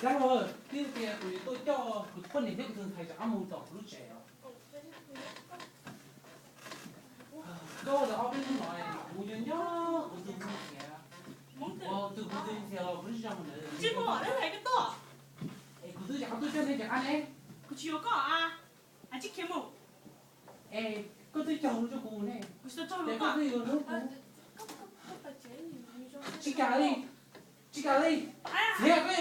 Dab laug, twb tias kuv yuav tuaj coj kuv poj niam thiab kuv tus ntxhais rov qab mus tom kuv lub tsev os. Koj ua tau ob peb hnub no kuv yuav nyob kuv tus ntxhais, ua tus kuv tus ntxhais los kuv tsis zoo ntawd. Es kuv twb rov qab tuaj coj nej rov qab ne. Kuv tsis yuav koj a, tsis khiav mus. Es koj twb caug lus rau kuv ne, es koj twb yuav hlub kuv. Tsis kam li, tsis kam li, txiav